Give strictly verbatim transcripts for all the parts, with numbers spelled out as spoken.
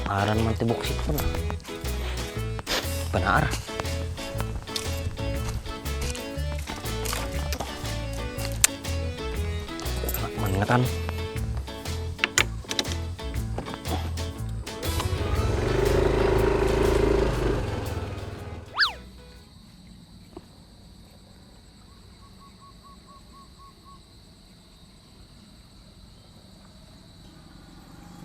Aran man ti buksit ko na. Panaar. Mangatan.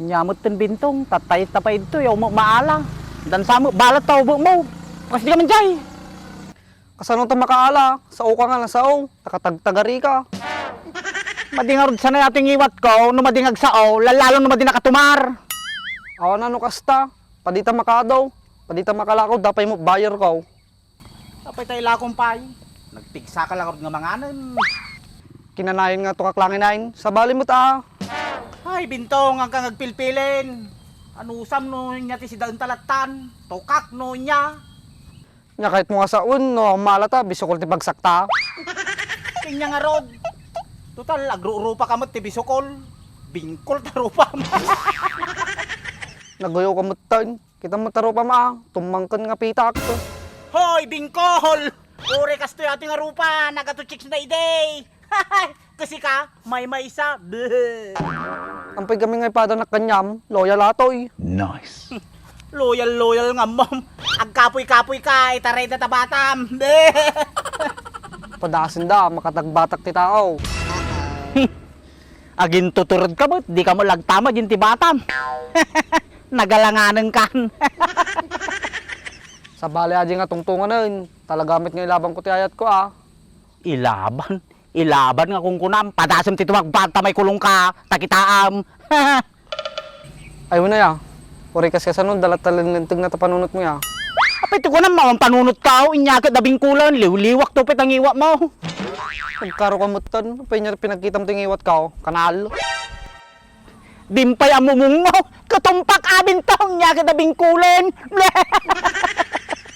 Nia met ten Bintong, tattayta pay ditoy, awan met maala. Dansa met, balat ta ubekmo. Kas di ka man jay. Kasano ta makaala? Sao ka nga nasao, nakatagtagarika. Madi ngarud sanay ato ngiwatko, no madi nga agsao, lalo no madi nakatumar. Awan a no kasta, padita makaado, padita makalakaw, dapay met bayarko. Apay ta ilakon pay. Nagpigsa ka la ngarud nga manganen. Kinanayon nga tukak langinain, sabali met a. Ay, Bintong, agka nga agpilpilin. Anusam no nia ti sidaen ta lattan? Tukak no nia. Nia kayatmo nga sawen no malata, bisukol ti pagsakta. Ken nia ngarud. Total, agrurupa ka met ti bisukol. Bingkol ta rupam. Naguyo ka met ten. Kita met ta rupam a, tummangken nga pitak. Hoy, Bingkol! Uray kastoy ato nga rupa, nagato chicks na idi. Kasi ka, maymaysa. Bleh. Ampay kami nga ipadanak kaniam, loyal atoy. Nice. Loyal, loyal nga, ma'am. Agkapoy-kapoy ka, itaray da ta batam. Bleh. Padasen da, makatagbatak ti tao. Agintutured ka met, di ka met lagtama din ti batam. Nagalanganen kan. Sabali a di nga tungtunganen, talaga met nga ilabanko ti ayatko a. Ilaban? Ilaban nga kunkunam, padasem ti tumagbaat ta maikulong ka, ta kitaam. Ay, unay a. Uray kas kasano, dalat ta lenteng na ta panunotmo ya. Apay ti kunam, awan panunotka, o, inya ket da bingkulen, liwliwak to pay ta ngiwatmo. Agkaro ka metten, apay inya pinagkitam ti ngiwatko, kanal. Dimpay a mumungmo, katumpak a Bintong, inya ket da bingkulen.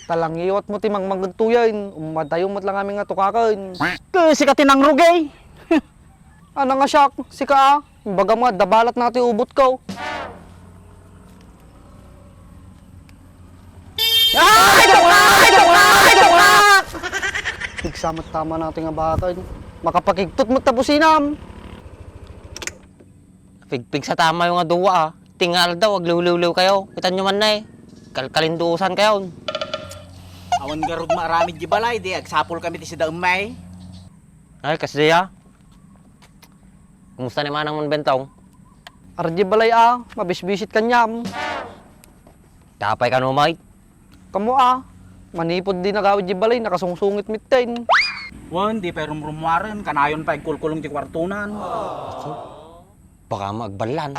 Talangiwatmo ti mangmanged tuyen, umadayo met la ngamin nga tukaken. Ket sika ti nangrugey. Ana nga siak, sika a, imbagam nga adda balat na ti ubotko. Ay, tukak! Ay, tukak! Ay, tukak! Pigsa met tama natin nga baken. Makapakigtot met ta businam. Pigpigsa tamayo nga dua a. Tingal daw, agliwliwliw kayo. Kitanyo man na eh. Kalkalinduusan kayo. Awan garud maaramid di balay, di agsapul kami ti sida emmay. Ay, kasdiya. Kumusta ni Manang Manbentong? Ardi balay a, mabisbisit kaniam. Tapay kano, Mike? Kamo a, manipud di nagawid di balay, nakasungsungit mitten. Wen, di pay rumrumuaren, kanayon pay agkulkulong ti kuartonan. Baka maagballan.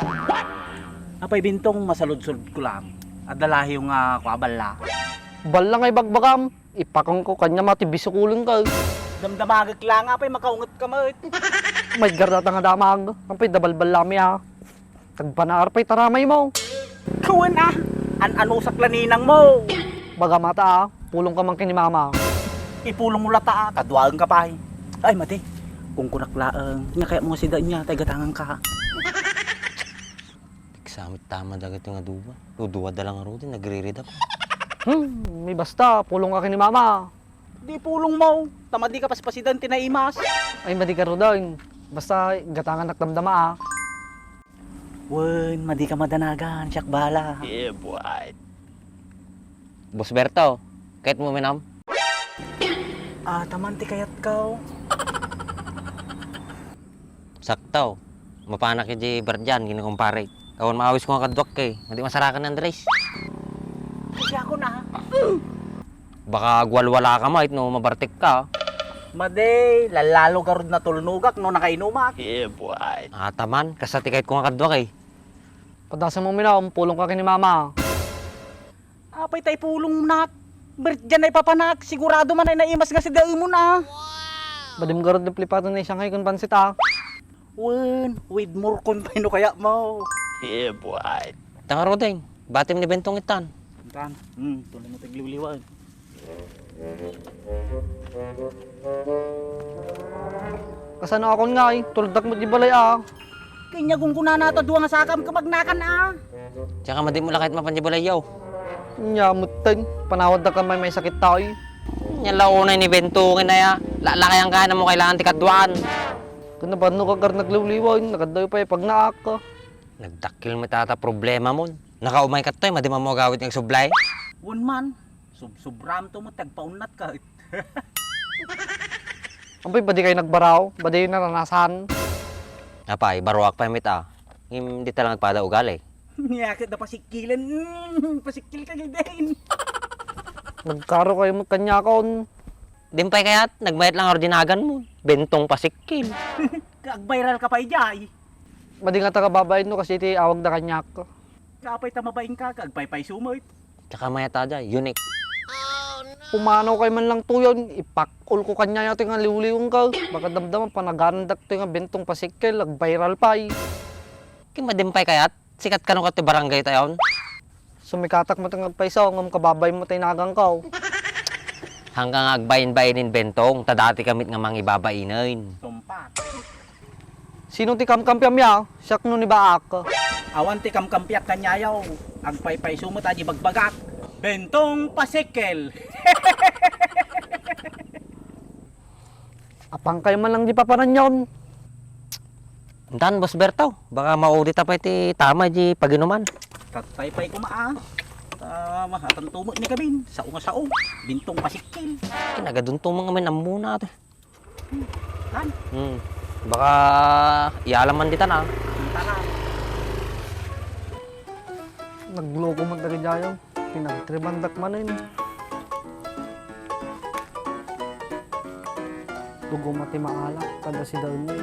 Apay Bintong, masaludsodko lang. Adda lahiyo nga kua balla. Balla nga ibagbagam. Ipakangko kaniam a ti bisukulen ka. Damdamagek la nga, apay makaunget ka met. Maiggar data nga damag. Apay da balballami a. Tagpanaar pay taramay mo. Kawen a. An-anusak la ninang mo. Baga mata a. Pulong ka man ken ni mama. Ipulong mo lata a. Kaduaen ka pay. Ay, madi. Kungkunak laeng. Nya kayat mo nga sida nya, tay gatangan ka. Pigsa met tama dagiti nga dua. Dudua da lang ngaruden, nagririda pa. Hmm, mi basta, pulong ka ken ni mama. Di pulong mo, ta madi ka paspasiden ti naimas. Ay, madi ka ruden. Basta, gatangan nakdamdama a. Wen, madi ka madanagan, siak bala. Yeah, boy. Boss Berto, kayat mo minam? Ah, taman ti kayat ka, oh. Sakto. Mapanak iti bardian, gini kumpare. Awan maawis ko nga kaduak kay, madi masarakan ni Andres. Kasi ako na. Baka agwalwala ka, mait, no mabartek ka. Madi, lalalo garud natulnogak no nakainumak. Yeah, boy. Ataman, kasta ti kayat ko nga kaduak kay. Padasa mo, Mina, umpulong ka ken ni Mama. Apay tay pulong nak? Birthday na ipapanak, sigurado man ay naimas nga si Daemon a. Badim garud di plipatan na isangay kun pansit a. Wen, with more kun pay no kaya mo. Yeah, boy. Tangarodeng, batim ni Bentong itan. Tan, hmm, tuloy mo tagliwliwan. Kasano akon nga ay, tuldak mo di balay a. Kanya gunggunana ta dua nga sakam, kabagnakan a. Diak a madi mo la kayat mapan di balayyo. Nya, metten, panawadda ka may, may sakit tayo. Nya la unay ni Bentong aya. Lalakayan ka na mo kailangan ti kaduaan. Kuna banno ka gar nagliwliwan, nagadayo pay pagnaak. Nagdakkel met ata problema mon. Nakaumay ka toy, madi mo agawid nga agsublay. Wen man, sub-, subram to mo, tagpaunat ka. Ampay, badi kayo nagbaraw, badi yung naranasan. Apay, baruak pay met a. Ngem di ta lang agpada ugali. Niya ket napasikilen. Mm, pasikil ka gid din. Nagkaro kayo mo kanyakon. Din pay kayat, nagmayat lang ordinagan mo. Bentong pasikil. Agviral ka pay jay. Madi nga ta kababain no, kasi iti awag da kanyak. Kaapay ta mabain ka, agpaypayso met. Tsaka mayat a jay, unique. Pumanaw kay man lang tuyon, ipakul ko kanya yati nga liwliwang ka. Baka damdama, panagandak to nga Bentong pasikil, agviral pay. Kim, madi pay kayat, sikat kano kat ti barangay tayon. Sumikatak mo ti nga agpayso, ngem kababay mo ti nagang ka. Hangka nga agbain-bainin Bentong, ta dati kamit nga mangibabainen. Tumpak. Sino ti kamkampiam ya? Siak no ni Baak. Awan ti kamkampiak kanyayo. Agpaypayso met a di bagbagak. Bentong pasikil. Apang kayo man lang di papananyon. Intan, Boss Berto, baka maudi ta pay ti tama di paginuman. Tatay pay kuma a. Ta, mahatan tumot ni kabin. Sao nga sao. Bentong pasikil. Kinagadun to mga men ammuna to. Tan? Hmm. Baka iyalam man ditan a. Tara. Nagloko man taga jayo. Pinagtribandak manen. Dugo mati maala, kada si Darwin.